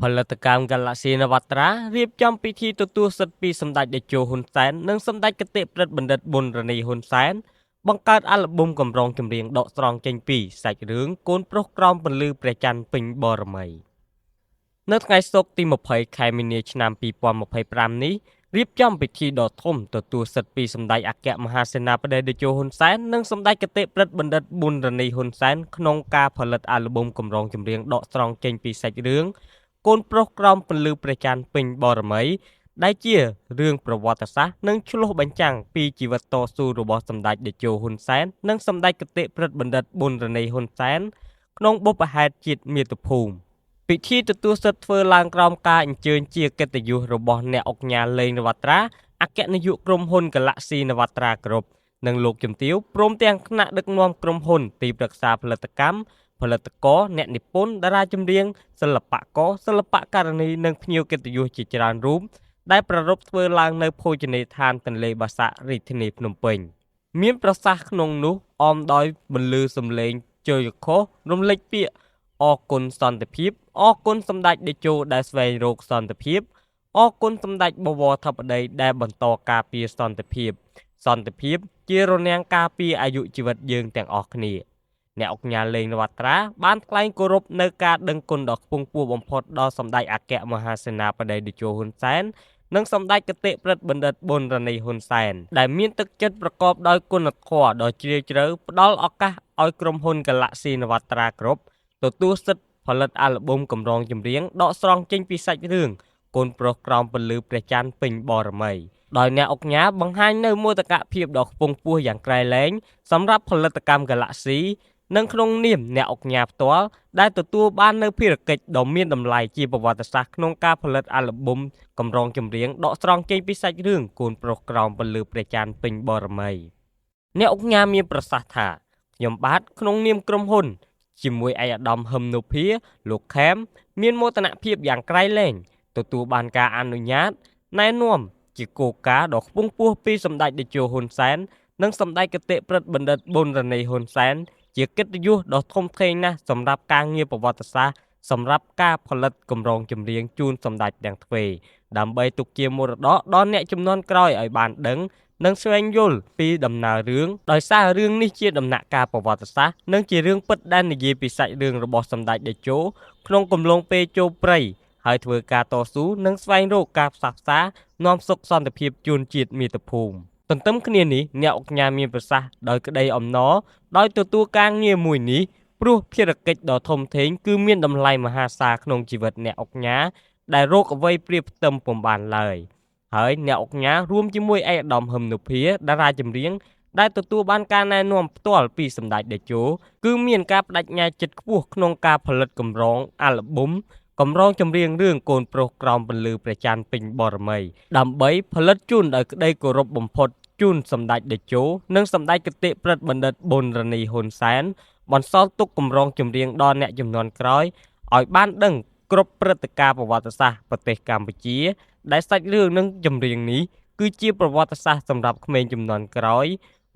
ផលិតកម្ម Galaxy Navatra រៀបចំពិធីទទួលសិទ្ធិពីសម្ដេចតេជោហ៊ុនសែននិងសម្ដេចគតិប្រិទ្ធបណ្ឌិតប៊ុនរ៉ានីហ៊ុនសែនបង្កើតអាល់ប៊ុមកម្រងចម្រៀងដកស្រង់ចេញពីសាច់រឿងកូនប្រុសក្រោមពន្លឺព្រះច័ន្ទពេញបរមីនៅថ្ងៃសុក្រទី20ខែមីនាឆ្នាំ2025នេះរៀបចំពិធីដ៏ធំទទួលសិទ្ធិពីសម្ដេចអគ្គមហាសេនាបតីតេជោហ៊ុនសែននិងសម្ដេចគតិប្រិទ្ធបណ្ឌិតប៊ុនរ៉ានីហ៊ុនសែនក្នុងការផលិតអាល់ប៊ុមកម្រងចម្រៀងដកស្រង់ចេញពីសាច់រឿងកូនប្រុសក្រោមពន្លឺព្រះច័ន្ទពេញបរមីដែលជារឿងប្រវត្តិសាស្ត្រនិងឆ្លុះបញ្ចាំងពីជីវិតតស៊ូរបស់សម្ដេចតេជោហ៊ុនសែននិងសម្ដេចគតិប្រិទ្ធបណ្ឌិតប៊ុនរ៉ានីហ៊ុនសែនក្នុងបុព្វហេតុជាតិមាតុភូមិពិធីទទួលសិទ្ធិធ្វើឡើងក្រោមការអញ្ជើញជាកិត្តិយសរបស់អ្នកឧកញ៉ាឡេងនវត្រាអគ្គនាយកក្រុមហ៊ុន Galaxy Navatra Group និងលោកជំទាវព្រមទាំងថ្នាក់ដឹកនាំក្រុមហ៊ុនទីប្រឹក្សាផលិតកម្មផលិតករអ្នកនិពន្ធតារាចម្រៀងសិល្បករសិល្បករនីនិងភ្ញៀវកិត្តិយសជាច្រើនរូបដែលប្រារព្ធធ្វើឡើងនៅភោជនីយដ្ឋានទន្លេបាសាក់រាជធានីភ្នំពេញមានប្រសាសន៍ក្នុងនោះអមដោយបន្លឺសំឡេងជយខុសរំលេចពាក្យអរគុណសន្តិភាពអរគុណសម្ដេចតេជោដែលស្វែងរកសន្តិភាពអរគុណសម្ដេចបវរធិបតីដែលបន្តការពារសន្តិភាពសន្តិភាពជារនាំងការពារអាយុជីវិតយើងទាំងអស់គ្នាអ្នកឧកញ៉ាឡេងនវត្រាបានថ្លែងគោរពនៅការដឹងគុណដ៏ខ្ពង់ខ្ពស់បំផុតដល់សម្ដេចអគ្គមហាសេនាបតីតេជោហ៊ុនសែននិងសម្ដេចគតិប្រិទ្ធបណ្ឌិតប៊ុនរ៉ានីហ៊ុនសែនដែលមានទឹកចិត្តប្រកបដោយគុណធម៌ដ៏ជ្រាលជ្រៅផ្ដល់ឱកាសឲ្យក្រុមហ៊ុន Galaxy Navatra Group ទទួលសិទ្ធិផលិតអាល់ប៊ុមកម្រងចម្រៀងដកស្រង់ចេញពីសាច់រឿងកូនប្រុសក្រោមពន្លឺព្រះច័ន្ទពេញបរមីដោយអ្នកឧកញ៉ាបង្ហាញនៅមោទកភាពដ៏ខ្ពង់ខ្ពស់យ៉ាងក្រៃលែងសម្រាប់ផលិតកម្ម Galaxy និងក្នុងនាមអ្នកឧកញ៉ាផ្ទាល់ដែលទទួលបាននូវភារកិច្ចដ៏មានតម្លៃជាប្រវត្តិសាស្ត្រក្នុងការផលិតអាល់ប៊ុមកម្រងចម្រៀងដកស្រង់ចេញពីសាច់រឿងកូនប្រុសក្រោមពន្លឺព្រះច័ន្ទពេញបរមីអ្នកឧកញ៉ាមានប្រសាសន៍ថាខ្ញុំបាទក្នុងនាមក្រុមហ៊ុនជាមួយឯកឧត្តមហឹមនុភាលោកខេមមានមោទនភាពយ៉ាងក្រៃលែងទទួលបានការអនុញ្ញាតណែនាំជាគោលការណ៍ដ៏ខ្ពង់ខ្ពស់ពីសម្ដេចតេជោហ៊ុនសែននិងសម្ដេចគតិប្រិទ្ធបណ្ឌិតប៊ុនរ៉ានីហ៊ុនសែនជាកិត្តិយសដ៏ធំធេងណាស់សម្រាប់ការងារប្រវត្តិសាស្ត្រសម្រាប់ការផលិតកម្រងចម្រៀងជូនសម្ដេចទាំងទ្វេដើម្បីទុកជាមរតកដល់អ្នកជំនាន់ក្រោយឲ្យបានដឹងនិងស្វែងយល់ពីដំណើររឿងដោយសាររឿងនេះជាដំណាក់កាលប្រវត្តិសាស្ត្រនិងជារឿងពិតដែលនិយាយពីសាច់រឿងរបស់សម្ដេចតេជោក្នុងកំឡុងពេលចូលព្រៃហើយធ្វើការតស៊ូនិងស្វែងរកការផ្សះផ្សានាំសុខសន្តិភាពជូនជាតិមាតុភូមិទន្ទឹមគ្នានេះអ្នកឧកញ៉ាមានប្រសាសន៍ដោយក្តីអំណរដោយទទួលការងារមួយនេះព្រោះភារកិច្ចដ៏ធំធេងគឺមានតម្លៃមហាសាលក្នុងជីវិតអ្នកឧកញ៉ាដែលរកអ្វីប្រៀបផ្ទឹមពុំបានឡើយហើយអ្នកឧកញ៉ារួមជាមួយឯកឧត្តមហឹមនុភាតារាចម្រៀងដែលទទួលបានការណែនាំផ្ទាល់ពីសម្ដេចតេជោគឺមានការបដិញ្ញាចិត្តខ្ពស់ក្នុងការផលិតកម្រងអាល់ប៊ុមកម្រងចម្រៀងរឿងកូនប្រុសក្រោមពន្លឺព្រះច័ន្ទពេញបរមីដើម្បីផលិតជូនដោយក្តីគោរពបំផុតជូនសម្ដេចតេជោនិងសម្ដេចគតិប្រិទ្ធបណ្ឌិតប៊ុនរ៉ានីហ៊ុនសែនបន្សល់ទុកកម្រងចម្រៀងដល់អ្នកជំនាន់ក្រោយឲ្យបានដឹងគ្រប់ព្រឹត្តិការណ៍ប្រវត្តិសាស្ត្រប្រទេសកម្ពុជាដែលសាច់រឿងនិងចម្រៀងនេះគឺជាប្រវត្តិសាស្ត្រសម្រាប់ក្មេងជំនាន់ក្រោយ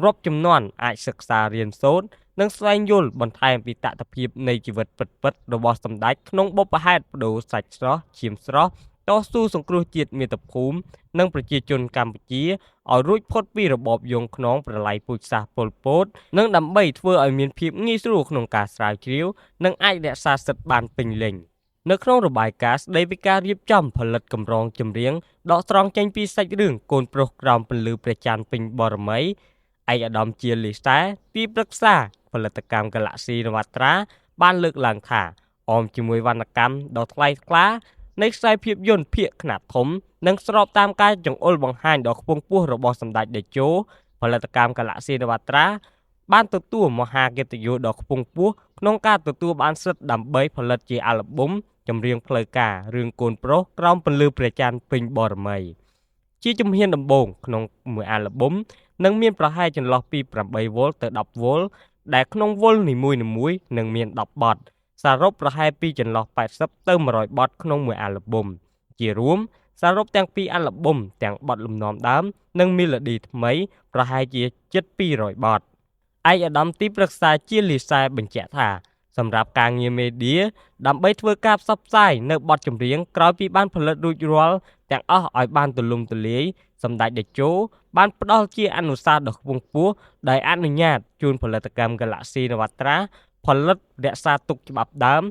រាប់ជំនាន់អាចសិក្សារៀនសូត្រនិងស្វែងយល់បន្ថែមពីតថភាពនៃជីវិតពិតៗរបស់សម្ដេចក្នុងបុព្វហេតុប្ដូរសាច់ស្រស់ឈាមស្រស់តស៊ូសង្គ្រោះជាតិមាតុភូមិនិងប្រជាជនកម្ពុជាឲ្យរួចផុតពីរបបយងខ្នងប្រល័យពូជសាសន៍ប៉ុលពតនិងដើម្បីធ្វើឲ្យមានភាពងាយស្រួលក្នុងការស្រាវជ្រាវនិងអាចរក្សាសិទ្ធិបានពេញលេញនៅក្នុងរបាយការណ៍ស្ដីពីការរៀបចំផលិតកម្រងចម្រៀងដកស្រង់ចេញពីសាច់រឿងកូនប្រុសក្រោមពន្លឺព្រះច័ន្ទពេញបរមីឯកឧត្តមជាលីសាទីប្រឹក្សាផលិតកម្ម Galaxy Navatra បានលើកឡើងថាអមជាមួយវណ្ណកម្មដ៏ថ្លៃថ្លានៃខ្សែភាពយន្តភាគខ្នាតធំនិងស្របតាមការចង្អុលបង្ហាញដ៏ខ្ពង់ខ្ពស់របស់សម្ដេចតេជោផលិតកម្ម Galaxy Navatra បានទទួលមហាកិត្តិយសដ៏ខ្ពង់ខ្ពស់ក្នុងការទទួលបានសិទ្ធិដើម្បីផលិតជាអាល់ប៊ុមចម្រៀងផ្លូវការរឿងកូនប្រុសក្រោមពន្លឺព្រះច័ន្ទពេញបរមីជាជំហានដំបូងក្នុងមួយអាល់ប៊ុមនឹងមានប្រហែលចន្លោះពី8វ៉ុលទៅ10វ៉ុលដែលក្នុងវ៉ុលនីមួយៗនឹងមាន10បទសរុបប្រហែលពីចន្លោះ80ទៅ100បទក្នុងមួយអាល់ប៊ុមជារួមសរុបទាំងពីរអាល់ប៊ុមទាំងបទលំនាំដើមនិងមីឡូឌីថ្មីប្រហែលជាជិត200បទឯកឧត្តមទីប្រឹក្សាជាលីសែបញ្ជាក់ថា សម្រាប់ការងារមេឌៀដើម្បីធ្វើការផ្សព្វផ្សាយនៅបទចម្រៀងក្រោយពីបានផលិតរួចរាល់ទាំងអស់ឲ្យបានទូលំទូលាយសម្ដេចតេជោបានផ្ដល់ជាអនុសាសន៍ដ៏ខ្ពង់ខ្ពស់ដោយអនុញ្ញាតជូនផលិតកម្ម Galaxy Navatra ផលិតរក្សាទុកច្បាប់ដើម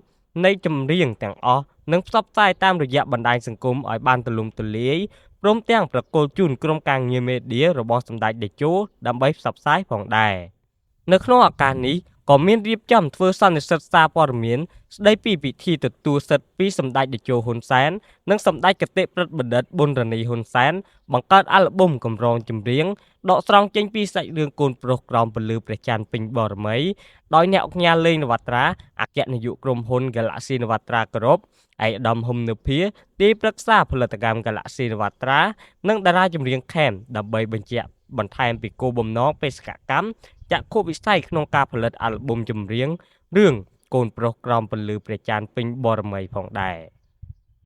នៃចម្រៀងទាំងអស់និងផ្សព្វផ្សាយតាមរយៈបណ្ដាញសង្គមឲ្យបានទូលំទូលាយព្រមទាំងប្រគល់ជូនក្រុមការងារមេឌៀរបស់សម្ដេចតេជោដើម្បីផ្សព្វផ្សាយផងដែរ។ នៅក្នុងឱកាសនេះក៏មានរៀបចំធ្វើសន្និសីទសារព័ត៌មានស្ដីពីពិធីទទួលសិទ្ធិពីសម្ដេចតេជោហ៊ុនសែននិងសម្ដេចគតិប្រិទ្ធបណ្ឌិតប៊ុនរ៉ានីហ៊ុនសែនបង្កើតអាល់ប៊ុមកម្រងចម្រៀងដកស្រង់ចេញពីសាច់រឿងកូនប្រុសក្រោមពន្លឺព្រះច័ន្ទពេញបរមីដោយអ្នកឧកញ៉ាលេងនវត្រាអគ្គនាយកក្រុមហ៊ុន Galaxy នវត្រាគ្រប់ឯកឧត្តមហ៊ុំនុភាទីប្រឹក្សាផលិតកម្ម Galaxy នវត្រានិងតារាចម្រៀងខេមដើម្បីបញ្ជាក់បន្ថែមពីគោលបំណងបេសកកម្មចក្ខុវិស័យក្នុងការផលិតអាល់ប៊ុមចម្រៀងរឿងកូនប្រុសក្រោមពន្លឺព្រះច័ន្ទពេញបរមីផងដែរ។